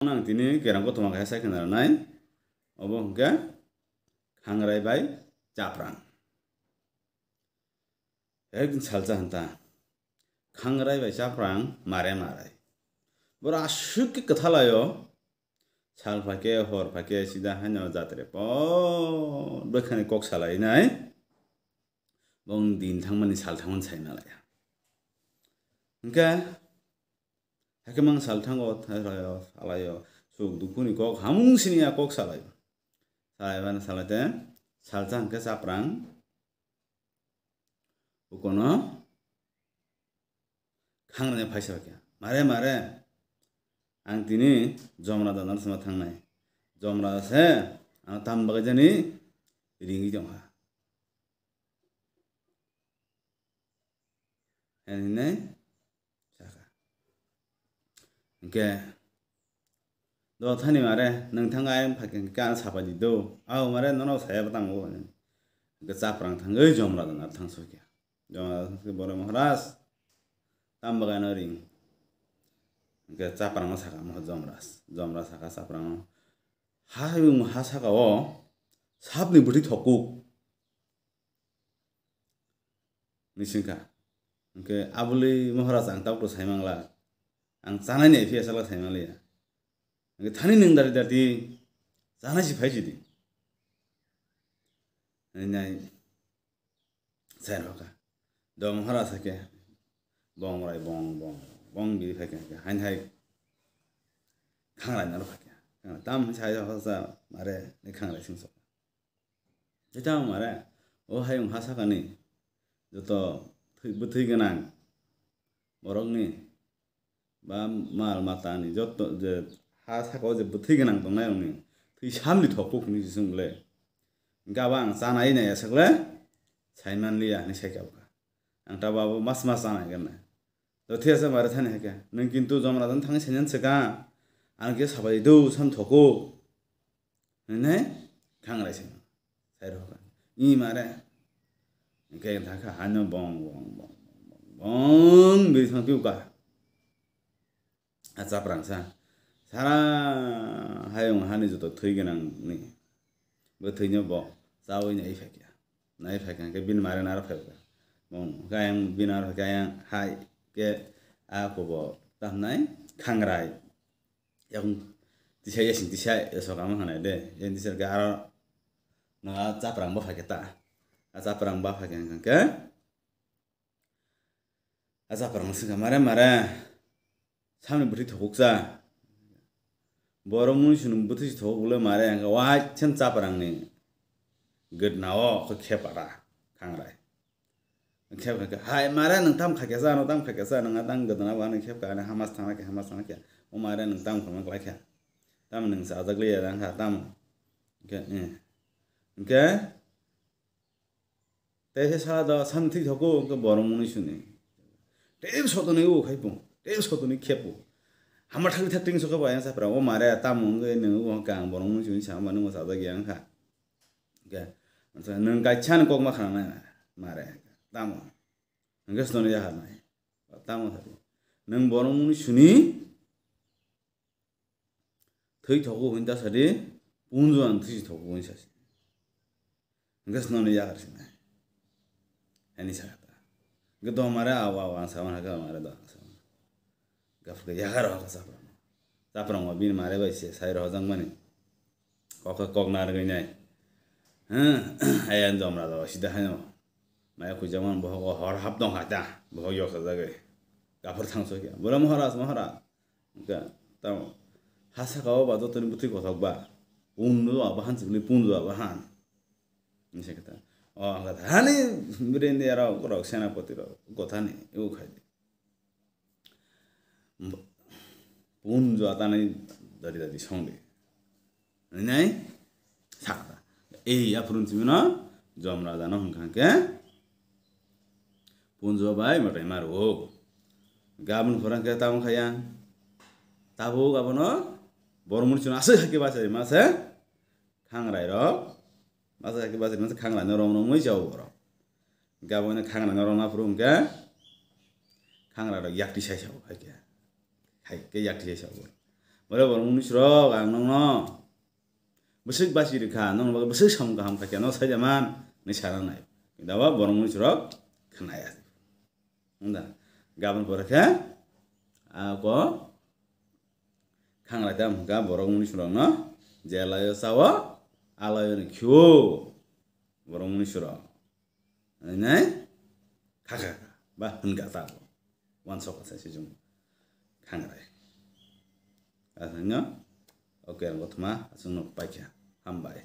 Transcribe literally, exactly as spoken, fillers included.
Ang tini kerang kothoma kaisa sai khna rwnai. Obo hwnkhe khangrai bai chaprang. Ekdin salsa hwn ta. Khangrai bai chaprang mare marai. Boro aswk khe kwthalaio. Sal phaikhe, hor phaikhe, sida haino jatre po bwkhani kok salainai. Bong din thangmani sal thangmani sai malaya. Hwnkhe, hakhe mang sal thango, thai rwyo, salaio, suk dukhuni kok, hamung siniya kok salaio. Salaibani salaite, salsa hwnkhe chaprang, ukono khangrani phaisa khe, mare, mare, ang tini jomra dana sima thangnai. Jomra se, ang tam bagwi jani ringwi tongkha. Hinwi saka. Hwnkhe, do thani mare, nwng thang ayang phakhe hwnkhe ano sapai di do. Ao mare, nono saya bwtang o. Hwnkhe chaprang thangwi jomra dana thang sokya. Jomra thang sokya, "Boro Maharaj, tam bagwi ano ring?" Hwnkhe chaprang no saka mo jomra. Jomra saka chaprang no. Ha, ha saka o, sapni bwtwi thokuk. Ni singkha. Hwnkhe abuli Maharaj ang tabukno saimangla. Ang chanai nai phiya sala saimanliya. Hwnkhe thani nwng dati dati chanai si phai sidi. Nai nai sai rokha. Do Maharaj hakhe bong rai bong bong bong biri phai khe hain hai khangrai naro phai khe. Tam sai rokha sa mare ni khangrai sing sok. Tei tamo mare, o hayung ha sakani joto thwi-, bwthwi gwnang borokni ba mal matani joto je ha saka o je bwthwi gwnang tongnai rokni thwi samni thok kuk hinwi se chwng le. Hwnkhe abo ang chanai nai aswk le sai manliya hinwi sai kha bwkha. Ang tabuk abo mas mas chanai gwnai. Do thik ase mare thani hai khe. Nwng kintu jomra dan thangwi sainan swkang. Ang khe sabai do sam thoko. Hinwi khangrai se. Sai rokha. I mare. Hwnkhe thangkha hano bong bong bong bong bong bong biri thang piuka. A chaprang sa. Sara hayung hani joto thwi gwnang ni. Bo thwino bo chawi nai phaikya. Nai phaikya hwnkhe bini mare naro phaikya. Bong khe ayang bini naro phaikya ayang hai khe a kobo tamnai khangrai. Yakung tisai yasing tisai sok ama hanai de. Yang tisai khe aro na chaprang bo phaikya ta. A chaprang ba phaikya hwnkhe. A chaprang singkha mare mare. Samni bwtwi thokuksa. Borok mui swnwi bwtwi si thokuk le mare hwnkhe waisem chaprangni. Gwnao khe khepara khangrai. Khep khe hai mare nwng tam khaikhe sa ano tam khaikhe sa nwng a tang gwnao bo ano khep ka ani hamas thangna khe hamas thangna khe. O mare nwng tam khorma klai kha. Tam nwng chajak liya rang kha tam. Hwnkhe eh. Hwnkhe Tei se sala do samni thwi thokgo hwnkhe borok mwnwi swnwi. Tei sotoni o khai pung, tei sotoni khe pung. Hama thangwi thak ting sokhe bo ayang sapra o mare tamo wngwi nwng o hwnkhe ang borok mwnwi swnwi sa mani mwsa jak ya wngkha. Hwnkhe nwng kaisa ni kok ma khna nai mare tamo. Hwnkhe swnwi yakarnai tamo thari. Nwng borok mwnwi swnwi. Thwi thogo hwn ta sadi, punjo ang thwi thogo hwn sasi. Hwnkhe swnamni yakar sinai. Ani sakha ta. Hwnkhe do mare awa awa ang sawan hakhe mare do ang sawan. Gafur khe yakar hakhe chaprang. Chaprang ma bini mare bai se sai rohojak mani. Kok khe kok narwgwi nai. Hwnkhe ayang jomra do sida haino. Maya khuijak mani bohok hor hap tong kha ta. Bohok yok sajagwi. Gafur thang sokya. Bole Maharaj, Maharaj. Hwnkhe tamo ha saka o ba jotoni bwtwi kothok ba. Punjo abo han chikli punjo abo han. Hwnkhe ta. O hwnkhe ta hani bwrwi ni aro borok senapati rok gothani ebo khai di. Punjo atani dadi dadi song di. Nai sakha. Ei aphuru chimino jom raja no hwnkha khe punjo bai mwtai ma rwo. Gabun phura khe tamo khaya. Tabuk abono bormoni chwng aswk hakhe bachai ma se khangrai rok. Bachai hakhe bachai ma se khangrai no rom romwi jao borok. Gabon khangrai no romna phuru hwnkhe khangrai rok yakti sai sao hai khe. Hai khe yakti sai sao. Ore borok muni surok ang nongno bwswk basi rikha, nongno bagwi bwswk samung kaham khaikha, no saida man ni sana nai. Dawa borok muni surok khnaya. Nda gabon pore khe ako khangra tam hwnkha borok muni surokno je layo sao alayo ni khio borok muni surok. Nai nai kha kha kha ba hwnkha ta bo. Wansok kha sai se jung khangrai. Aswkno okay ang kothoma aswkno paikha. Hambai.